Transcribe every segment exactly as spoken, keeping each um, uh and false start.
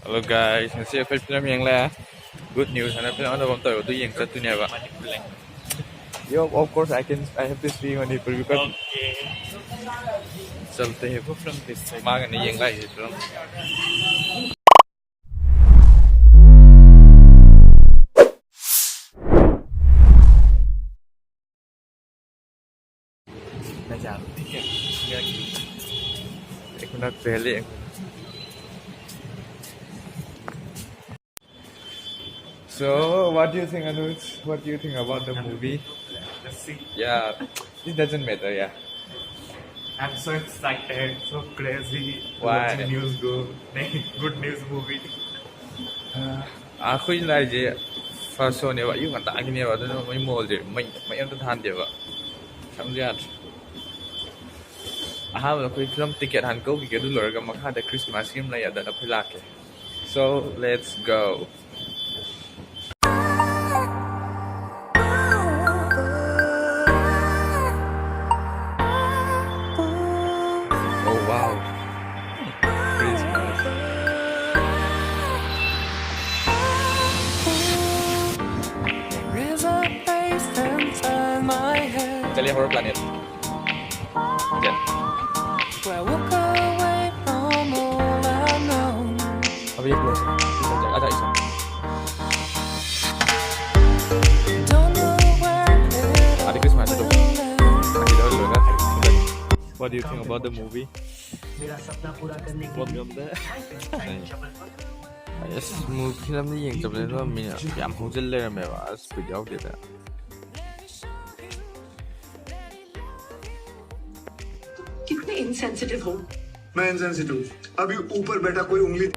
Hello guys, ꯉꯁꯤ ꯑꯩꯈꯣꯏ film ꯌꯦꯡꯂꯦ꯫ Good News ꯍꯥꯏꯅ ꯐꯤꯂꯝ ꯑꯅꯧꯕ ꯑꯃ ꯇꯧꯋꯦ, ꯑꯗꯨ ꯌꯦꯡ ꯆꯠꯇꯣꯏꯅꯦꯕ꯫ Yo, of course I can, I have to speak Manipuri because चलते हैं वो फिल्म देखते हैं। ꯃꯥꯒꯅ ꯌꯦꯡ ꯂꯥꯛꯏꯁꯦ ꯐꯤꯂꯝ꯫ मैं जा रहा हूँ, ठीक है? एक मिनट पहले। So, what do you think, Anuj? What do you think about the movie? Let's see. Yeah, it doesn't matter, yeah. I'm so excited, so crazy. Why? Watching news go. नहीं, Good News movie. ꯑꯩꯈꯣꯏ ꯂꯥꯛꯏꯁꯦ first showꯅꯦꯕ, ꯑꯌꯨꯛ ꯉꯟꯇꯥꯒꯤꯅꯦꯕ, ꯑꯗꯨꯅ ꯃꯣꯏ ꯃꯣꯜꯁꯦ ꯃꯩ ꯃꯩ ꯑꯝꯇ ꯊꯥꯟꯗꯦꯕ꯫ ꯁꯝꯁꯨ ꯌꯥꯗ꯭ꯔꯦ꯫ ꯑꯍꯥꯟꯕꯗ ꯑꯩꯈꯣꯏ ꯐꯤꯂꯝ ꯇꯤꯀꯦꯠ ꯍꯥꯟꯅ ꯀꯛꯈꯤꯒꯦ, ꯑꯗꯨ ꯂꯣꯏꯔꯒ ꯃꯈꯥꯗ Christmas ꯒꯤ ꯑꯃ ꯂꯩ, ꯑꯗꯨꯗ ꯑꯩꯈꯣꯏ ꯂꯥꯛꯀꯦ꯫ So, let's go. Oh wow. Christmas. चलिए, Horror Planet। चल। अब ये close है। चल, चल, आजा, ईशा। आदि Christmas तो। आदि तो लोगा। What do you think about the movie? मेरा सपना पूरा करने के लिए बहुत गंदा है। Thank you, thank you, Jabalpur. ꯑꯁ, ꯐꯤꯂꯝꯗ ꯌꯦꯡ ꯆꯠꯄꯗ ꯃꯤꯅ ꯌꯥꯝ ꯍꯧꯖꯤꯜ ꯂꯩꯔꯝꯃꯦꯕ꯫ ꯑꯁ, ꯕꯤꯠ ꯌꯥꯎꯗꯦꯗ꯫ कितने इनसेंसिटिव हो। मैं इनसेंसिटिव? अभी ऊपर बैठा कोई उंगली।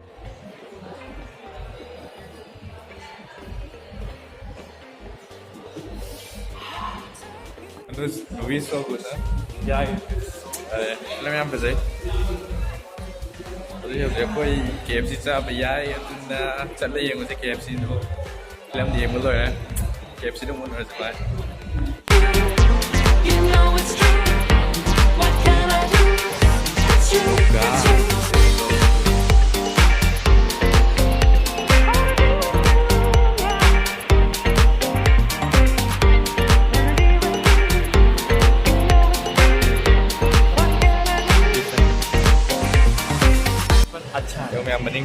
This movie is so good, huh? Yeah, it is so good. Film ꯌꯥꯝ ꯐꯖꯩ꯫ ꯍꯧꯖꯤꯛ ꯍꯧꯖꯤꯛ ꯑꯩꯈꯣꯏ KFC ꯆꯥꯕ ꯌꯥꯏ, ꯑꯗꯨꯅ ꯆꯠꯂ ꯌꯦꯡꯉꯨꯁꯦ KFCꯗꯣ꯫ ꯐꯤꯂꯝ ꯌꯦꯡꯕ ꯂꯣꯏꯔꯦ꯫ KFCꯗ ꯑꯃꯨꯛ ꯎꯅꯔꯁꯤ꯫ Bye. You know it's true. What can I do? It's true. Oh God. It's true.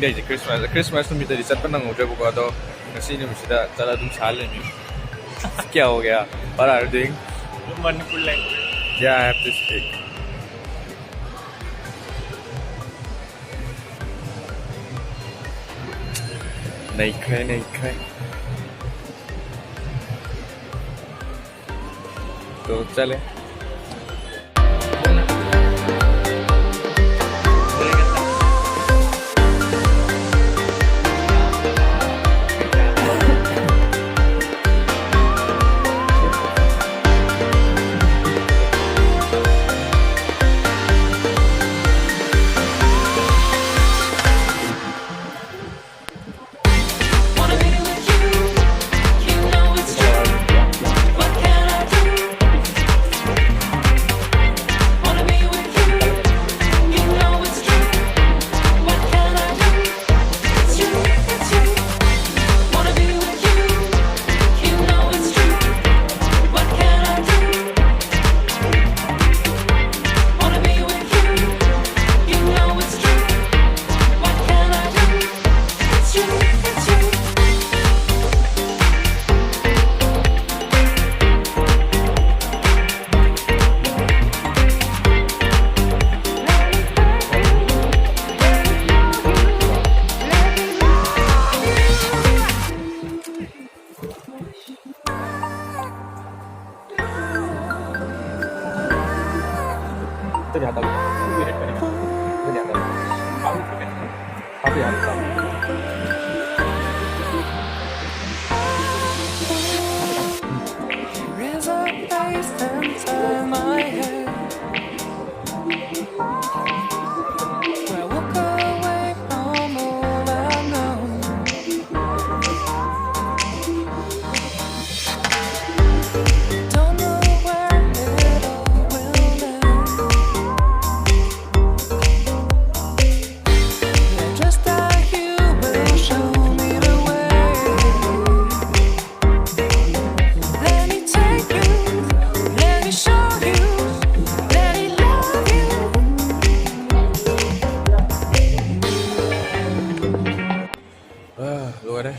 ꯑꯩꯁꯦ ꯈ꯭ꯔꯤꯁꯃꯥꯁ ꯈ꯭ꯔꯤꯁꯃꯥꯁ ꯅꯨꯃꯤꯠꯇꯗꯤ ꯆꯠꯄ ꯅꯪꯍꯧꯗ꯭ꯔꯦꯕꯀꯣ, ꯑꯗꯣ ꯉꯁꯤ ꯅꯨꯃꯤꯠꯁꯤꯗ ꯆꯠꯂ ꯑꯗꯨꯝ ꯁꯥ ꯂꯩꯔꯝꯃꯤ. क्या हो गया? What are you doing? Manipur language. Yeah, I have to speak. ꯅꯩꯈ꯭ꯔꯦ, ꯅꯩꯈ꯭ꯔꯦ. ꯇꯣ ꯆꯠꯂꯦ.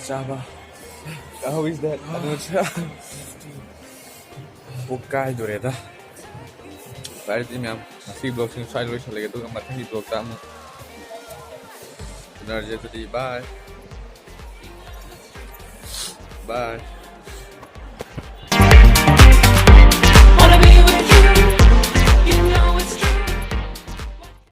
ꯆꯥꯕ꯫ How is that? ꯑꯗꯨ ꯄꯨꯛ ꯀꯥꯏꯗꯣꯔꯦꯗ꯫ ꯐꯔꯦ ꯑꯗꯨꯗꯤ ꯃꯌꯥꯝ, ꯉꯁꯤꯒꯤ vlogꯁꯤ ꯁ꯭ꯋꯥꯏꯗ ꯂꯣꯏꯁꯤꯜꯂꯒꯦ, ꯑꯗꯨꯒ ꯃꯊꯪꯒꯤ vlogꯇ ꯑꯃꯨꯛ ꯎꯅꯔꯁꯦ꯫ ꯑꯗꯨꯗꯤ bye bye꯫